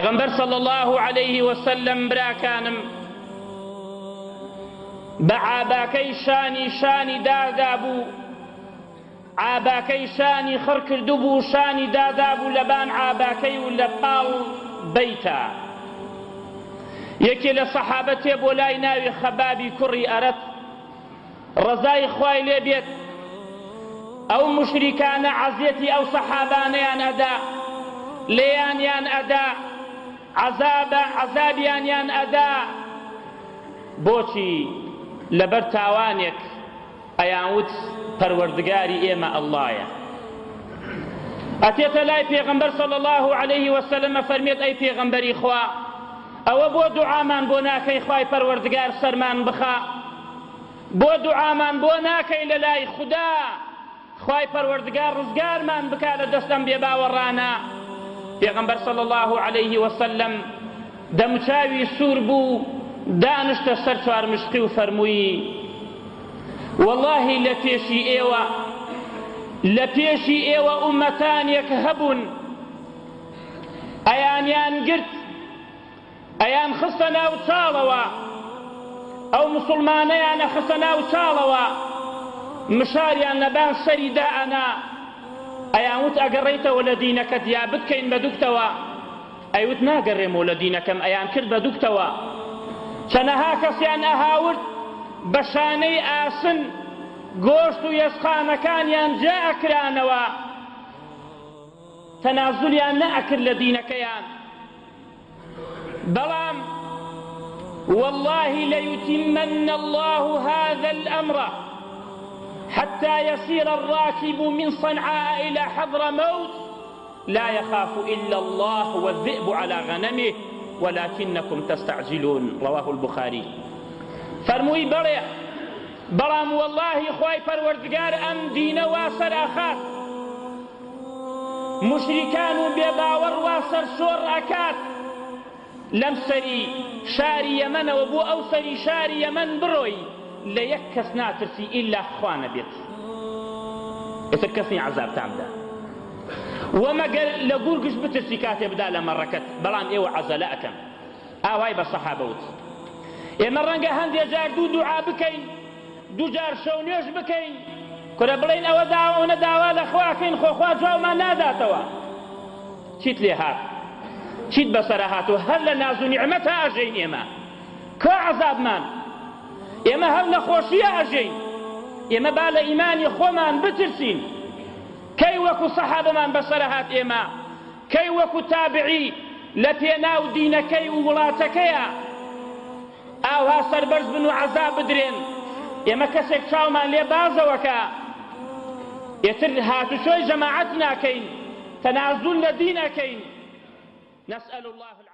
پێغەمبەر صلی اللە علیه وسلم براکانم بە عاباکەی شانی شانی دادابوو، عاباکەی شانی خڕ کردبوو، شانی دادابوو لەبان عاباکەی و لە پاڵ بەیتا. یەکێ لە سەحابە تێ بۆ لای ناوی خەبابی کوڕی ئەرەت، ڕەزای خوای لێ بێت، ئەو موشریکانە عەزیەتی ئەو سەحابانەیان ئەدا، لێیانیان ئەدا، عەزابە عەزابیانیان ئەدا، بۆچی؟ لەبەر تاوانێک ئەیانوت پەروەردگاری ئێمە اللە یە. ئەتێتە لای پێغەمبەر صلی اللە علیه وسلم ئەفەرمێت ئەی پێغەمبەری خوا ئەوە بۆ دوعامان بۆ ناکەی خوای پەروەردگار سەرمان بخا؟ بۆ دوعامان بۆ ناکەی لەلای خودا خوای پەروەردگار ڕزگارمان بکا لە دەست ئەم بێباوەڕانە؟ پێغەمبەر صلی اللە علیه وسلم دەموچاوی سوور بوو دانشتە سەر چوارمشقی و فەرمووی وەڵاهی لە پێشی ئێوە لە پێشی ئێوە ئومەتانێک هەبوون ئەیانیان گرت ئەیان خستە ناو چاڵەوە، ئەو موسوڵمانەیان ئەخستە ناو چاڵەوە، مشاریان لەبان سەری دائەنا، ئەیان وت ئەگەڕێیتەوە لە دینەکەت یا بتکەین بە دوکتەوە، ئەیوت ناگەڕێمەوە لە دینەکەم، ئەیان کرد بە دوکتەوە، چەنەها کەسیان ئەهاورد بە شانەی ئاسن گۆشت و یەسقانەکانیان جیا ئەکرانەوە، تەنازولیان نەئەکرد لە دینەکەیان. بەڵام واللە لیتمن اللە هذا الامر حتی یصیر الراکب من صنعاء الی حضرموت لا یخاف الا اللە والذئب علی غنمه ولکنکم تستعجلون رواه البخاری فەرمووی بەڵێ بەڵام وەڵاهی خوای پەروەردگار ئەم دینە وا سەرئەخات موشریکان و بێباوەڕ وا سەرشۆڕ ئەکات لەم سەری شاری یەمەنەوە بۆ ئەو سەری شاری یەمەن بڕۆی لە یەک کەس ناترسی ئیلا خوا نەبێت ئیتر کەس نیە عەزابتان بدا وە مەگەر لە گورگش بترسی کاتێ بدا لە مەڕەکەت بەڵام ئێوە عەزەلە ئەکەن ئاوای بە سەحابە وت ئێمە ڕەنگە هەندێ جار دوو دوعا بکەین دووجار شەو نوێژ بکەین کورە بڵێین ئەوە داوا ئەونە داوا لە خوا ئەکەین خۆ خوا جواومان ناداتەوە چیت لێ هات چیت بەسەرە هات و هەر لە ناز و نیعمەتا ئەژێین ئێمە کوا عەزابمان ئێمە هەر لە خۆشیە ئەژێین ئێمە با لە ئیمانی خۆمان بترسین کەی وەکو سەحابەمان بەسەرە هات ئێمە کەی وەکو تابعی لە پێناو دینەکەی و وڵاتەکەیا ئاوها سەربەرز بن و عەزاب بدرێن، ئێمە کەسێک چاومان لێ بازەوەکا ئێتر هاتوچۆی جەماعەت ناکەین، تەنازول لە دین ئەکەین، نسأل اللە العافیە.